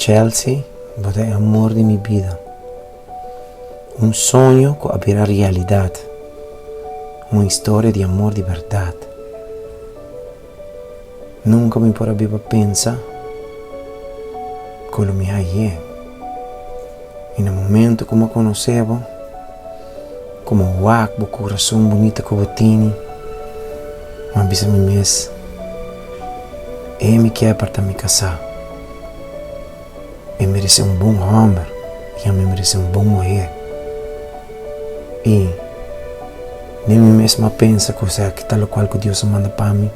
Chelsea, bo ta e amor di mi bida. Un soño ku a bira realidat. Un historia di amor di bèrdat. Nunka mi por a biba pensa ku lo mi haye. I na momento ku mi a konosé bo, ku mi a wak bo kurason bunita ku bo tini, mi a bisa mi mes, E mi kier pa ta mi kasá. E meresé un bon hòmber i ami meresé un bon muher. I den mi mes mi a pensa ku esaki ta lokual ku Dios a manda pa mi,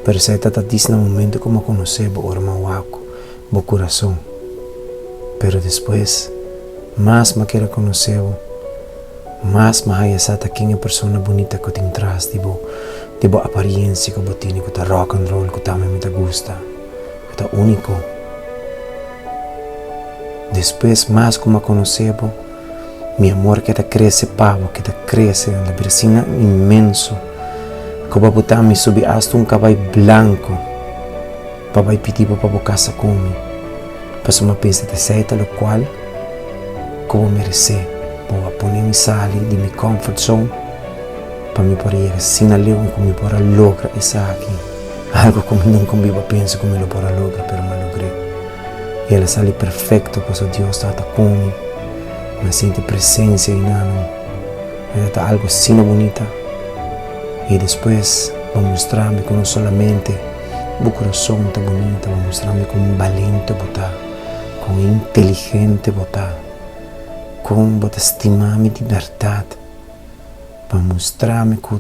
pero esei ta ta dis na momento ku mi a konosé bo ora mi a wak bo kurason. Pero despues, mas mi a kere konosé bo, mas mi a haña sa ta ken e persona bunita ku tin tras di bo, di bo apariensia ku bo tene ku ta rock and roll ku tambe mi ta gusta, ku ta úniko. Despues, mas ku mi a konosé bo, mi amor keda krese pa bo, keda krese, el a bira asina inmenso ku bo a bota mi subi asta un kabai blanko. Pa bai pidi bo pa bo kasa ku mi, pasobra mi a pensa ta esei ta lokual ku bo meresé. Bo a pone mi sali di mi comfort zone pa mi por a yega asina leu i ku mi por a logra esaki, algu ku mi nunka biba pensa ku mi lo por a logra, pero mi a logr'é. I el a sali perfekto pasobra Dios tabata ku mi. Mi a sinti presensia einan. E ta algu asina bunita. I despues bo a mustra mi ku no solamente. Bo kurason ta bunita, bo mustra mi kon balente bo ta, kon inteligente bo ta, kon bo ta stima mi di bèrdat. Bo mustra mi ku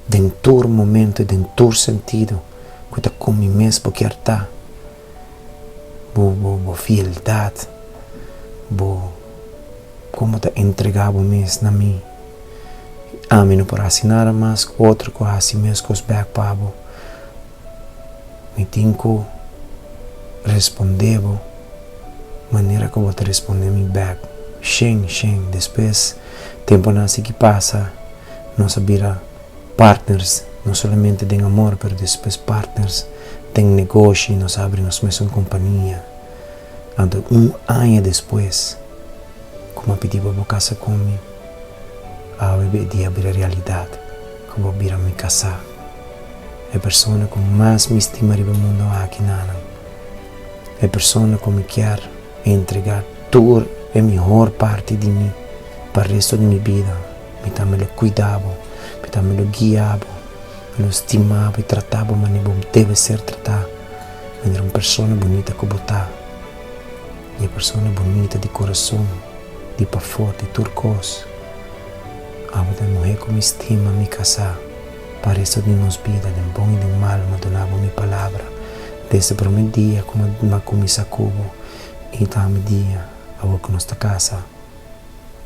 den tur momento i den tur sentido ku ta kon mi mes bo kier ta. Bo bo bo fieldat, bo kon bo ta entregá bo mes na mi. Ami no por hasi nada mas ku otro ku hasi meskos bèk pa bo. Mi tin ku respondé bo manera ku bo ta respondé mi bèk, shen shen. Despues, tempunan a sigui pasa, nos a bira partners, no solamente den amor, pero despues partners den negoshi, nos a habri nos mesun kompania. Anto un aña despues ku mi a pidi bo bo kasa ku mi, awe e dia a bira realidat ku bo bira mi kasá. E persona ku mas mi stima riba mundu aki nanan. E persona ku mi kier entrega tur e mihor parti di mi pa resto di mi bida. Mi tambe lo kuida bo, mi tambe lo guia bo, mi lo stima bo i trata bo manera bo debe ser tratá. Manera un persona bunita ku bo ta. I e persona bunita di kurason, di pafó, di tur kos. Abo ta e muhé ku mi stima, mi kasá pa resto di nos bida, den bon i den mal. Mi a duna bo mi palabra desde promé dia ku mi a kuminsá ku bo i tambe dia awor ku nos ta kasa.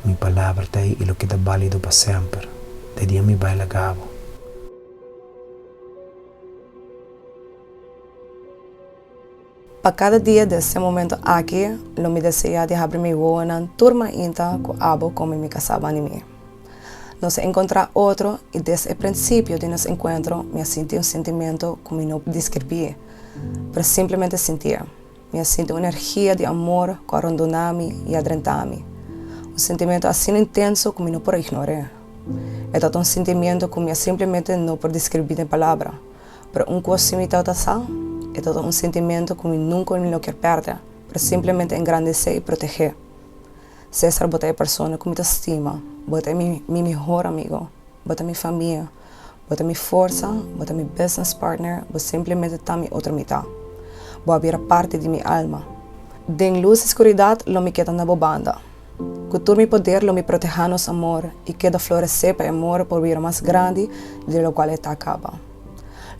Mi palabra ta ei i lo keda bálido pa semper, te dia mi bai laga bo. Pa kada dia des e momento aki, lo mi desea di habri mi wowonan tur mainta ku abo komo mi kasá banda mi. Nos a enkontrá otro i des e prinsipio di nos enkuentro mi a sinti un sintimentu ku mi no por deskribí, pero simplemente sintié. Mi a sinti un energia di amor ku a rondoná mi i a drentá mi. Un sintimentu asina intenso ku mi no por a ignor'é. E tabata un sintimiento ku mi a simplemente no por deskribí den palabra. Pero un kos si mi tabata sa, e tabata un sentimiento ku mi nunka mi lo kier pèrdè, pero simplemente engrandesé i protegé. Cesar bo ta e persona ku mi ta stima, bo ta mi mi mihor amigo, bo ta mi famia, bo ta mi forsa, bo ta mi business partner, bo simplemente ta mi otro mitá. Bo a bira parti di mi alma. Den lus i skuridat lo mi keda na bo banda. Ku tur mi poder lo mi protehá nos amor i keda floresé pa e amor por bira mas grandi di lokual e ta kaba.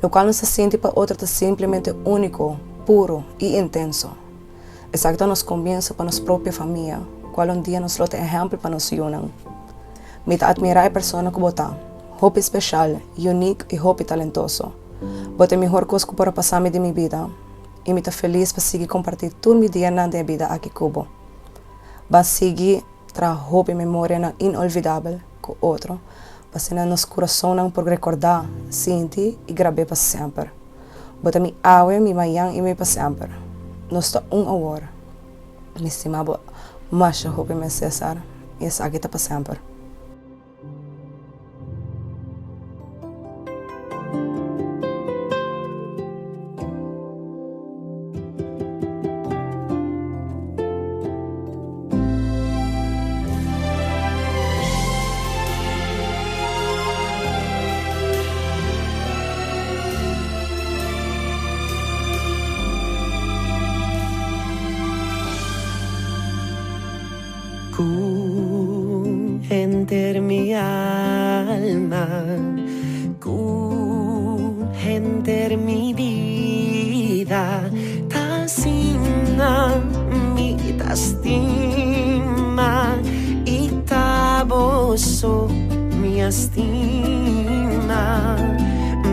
Lokual nos ta sinti pa otro ta simplemente úniko, puru i intenso. Esaki ta nos komienso pa nos propio famia, kual un dia nos lo ta ehèmpel pa nos yunan. Mi ta atmirá e persona ku bo ta, hopi speshal, unique i hopi talentoso. Bo ta e mihor kos ku por a pasa mi den mi bida i mi ta felis pa sigui kompartí tur mi dianan den e bida aki ku bo. Ban sigui traha hopi memorianan inolvidabel ku otro, pa asina nos kurasonnan por rekordá, sinti i grab'é pa semper. Bo ta mi awe, mi mañan i mi pa semper. Nos ta un awor. Mi stima bo masha hopi mes Cesar y esaki ta pa semper. Ku henter mi alma, ku henter mi bida, ta asina mi ta stima i ta bo so mi a stima.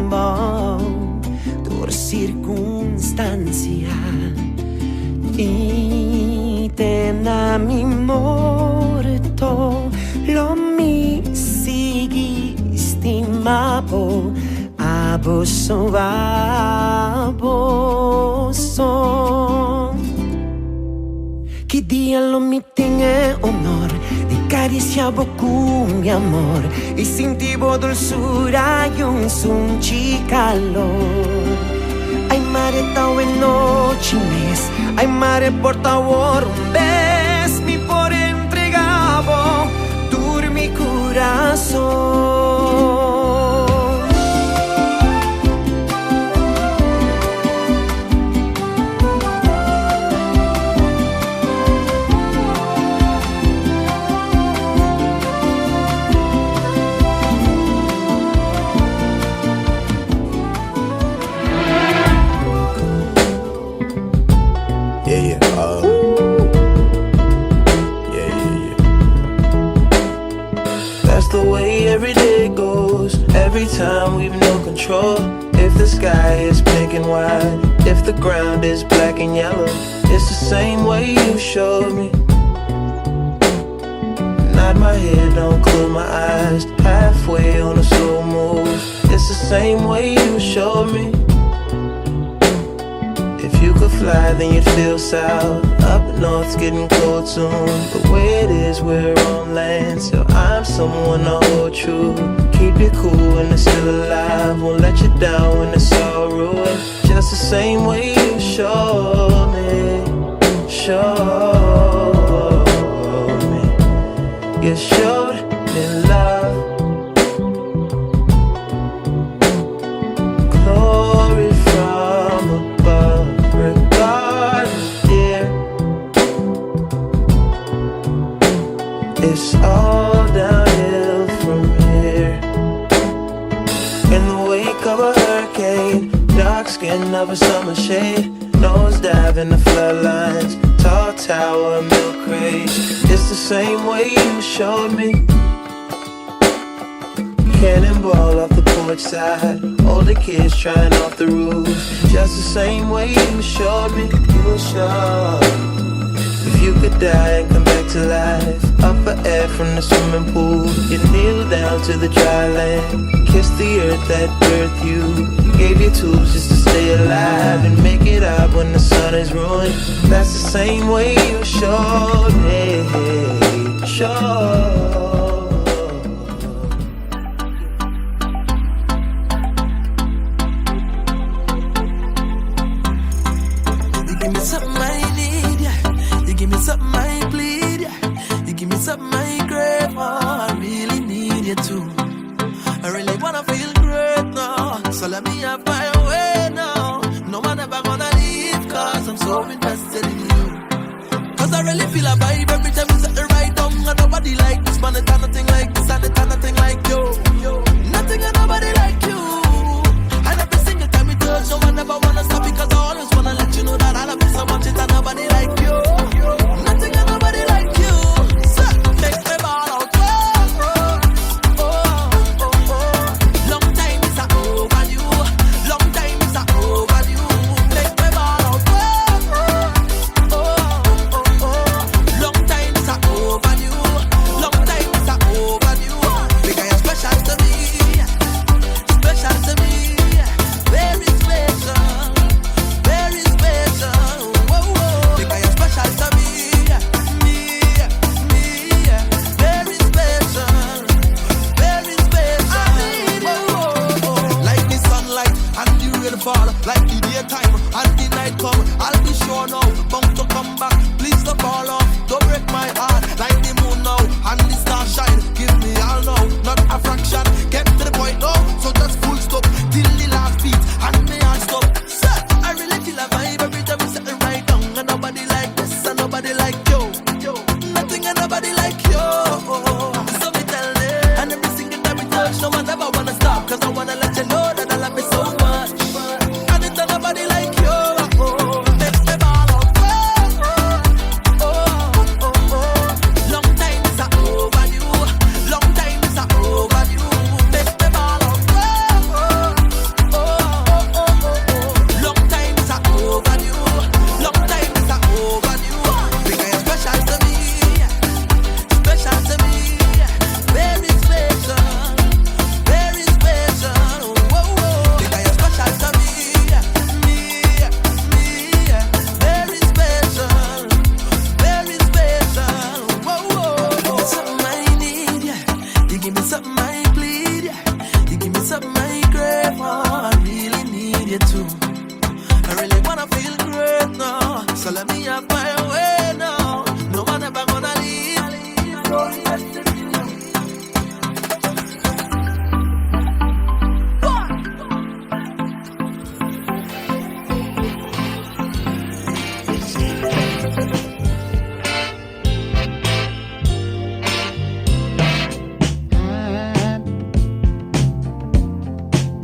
Bou tur sirkunstansia. I te na mi morto lo mi sigui stima bo, abo so, abo so. Ki dia lo mi tin e honor di cariciá bo cu mi amor i sinti bo dulzura i un sunchi calor. Ai mare ta awe nochi mes, ai mare por ta awor un bes mi por entrega bo tur mi curason. Yeah, yeah. Yeah, yeah, yeah. That's the way every day goes. Every time we've no control. If the sky is pink and white, if the ground is black and yellow, it's the same way you showed me. Nod my head, don't close my eyes. Halfway on a slow move. It's the same way you showed me. If you could fly, then you'd feel south. Up north's getting cold soon. The way it is, we're on land. So I'm someone to hold true. Keep you cool when it's still alive. Won't let you down when it's all ruined. Just the same way you showed me. Showed me. You showed me love. Glory from above, regardless, dear. It's all downhill from here. In the wake of a hurricane, dark skin of a summer shade, nose dive in the floodlines, tall tower, milk crate. It's the same way you showed me. Cannonball off the porch side, older kids trying off the roof. Just the same way you showed me, you showed. If you could die and come back to life, up for air from the swimming pool, you kneel down to the dry land, kiss the earth that birthed you, gave you tools just to stay alive and make it out when the sun is ruined. That's the same way you showed me, showed. You give me something I need, yeah. You give me something I bleed, yeah. You give me something I crave, oh, I really need you too. I really wanna feel great now, so let me have my way now. No one ever gonna leave, cause I'm so invested in you. Cause I really feel a vibe every time we set the right down. And nobody like this man, it's nothing like this, and it's nothing like you. Nothing and nobody like you. And every single time we touch, no one ever wanna stop because I always wanna let you know that I love you so much, it's nobody like you. Nothing and nobody like you. So, make me ball out. Oh, oh, oh, oh, oh. Long time is a overdue. Long time is a overdue. Make me ball out. Oh, oh, oh, oh. Long time is a overdue. Long time is a overdue. Because you're special to me. Special to me. Very special. Very special. Whoa, whoa. Because you're my way now. No one ever gonna leave.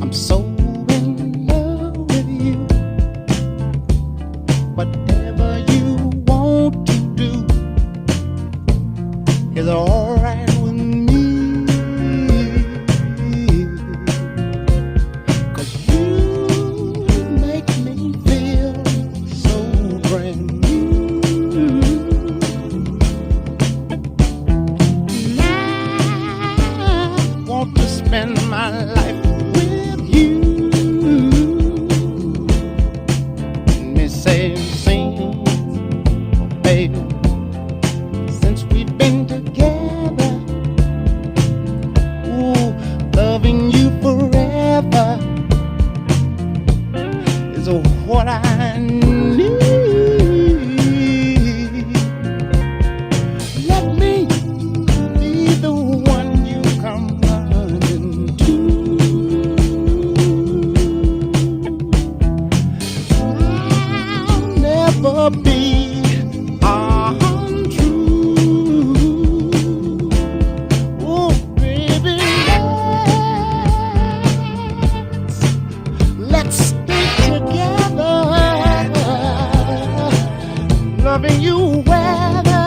I'm so in love with you. Whatever you want to do is alright with me. 'Cause you make me feel so brand new. And I want to spend my life with you. Me say, sing, oh baby, since we've been together. Ooh, loving you forever is what I need. Let me be the one you come running to. I'll never be untrue. Oh, baby, let's stay together, loving you whether,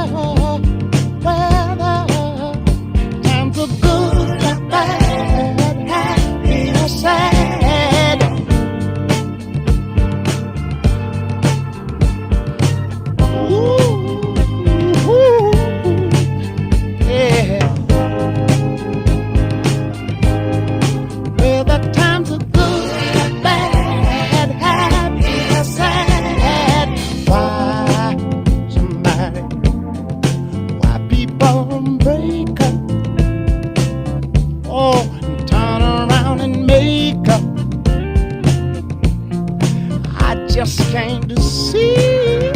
whether times are good or bad, happy or sad. Ooh, ooh, yeah. Whether times are good or bad, happy or sad. Why somebody, why people break up? Oh, and turn around and make up. I just can't see.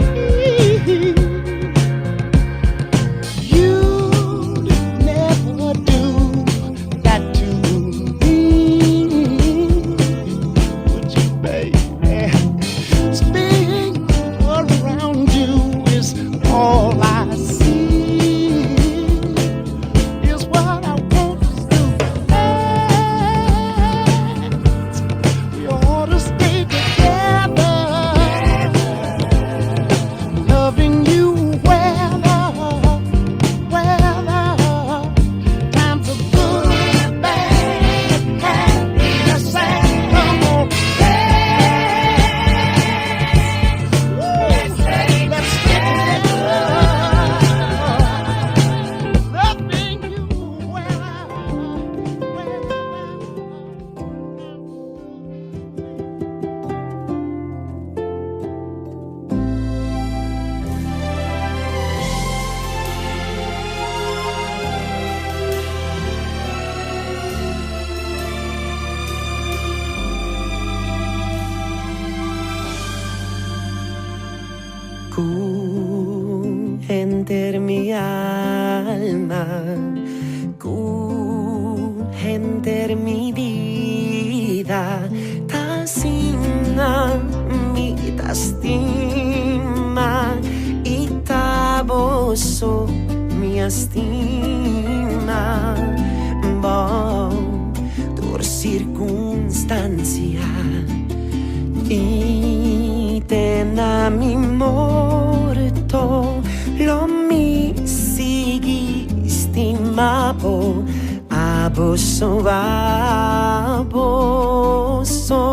You'd never do that to me, would you, baby? Being around you is all I see. Is what I want to do. We ought to stay together, loving you whether, whether times are good, bad, happy or sad. Come on, let's let's stay together, loving you whether, whether. Ku henter mi alma, ku henter mi bida, t'asina mi ta stima i ta bo so mi a stima. Bou tur sirkunstansia i te na mi morto lo mi sigui stima bo, abo so, abo so.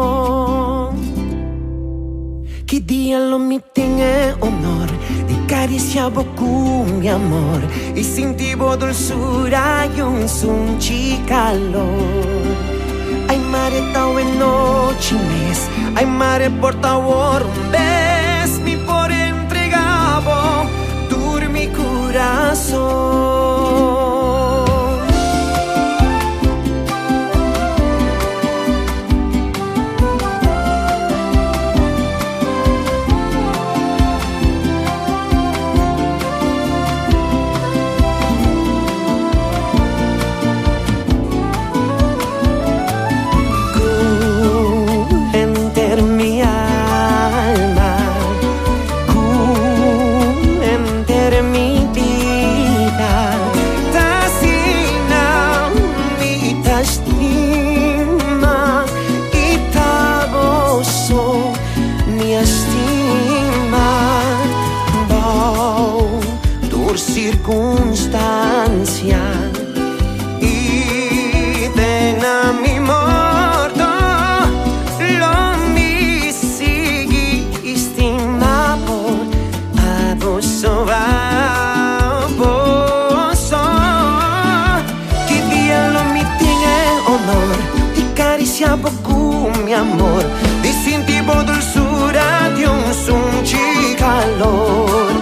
Ki dia lo mi tin e honor di karisiá bo ku mi amor i sinti bo dulsura i un sunchi kalor. Ai mare ta awe nochi mes, ai mare por ta awor un bes mi por entregá bo tur mi kurason. sirkunstansia I te na mi morto lo mi sigui stima bo. Abo so, abo so. Ki dia lo mi tin e honor di karisiá bo ku mi amor, di sinti bo dulsura di un sunchi kalor.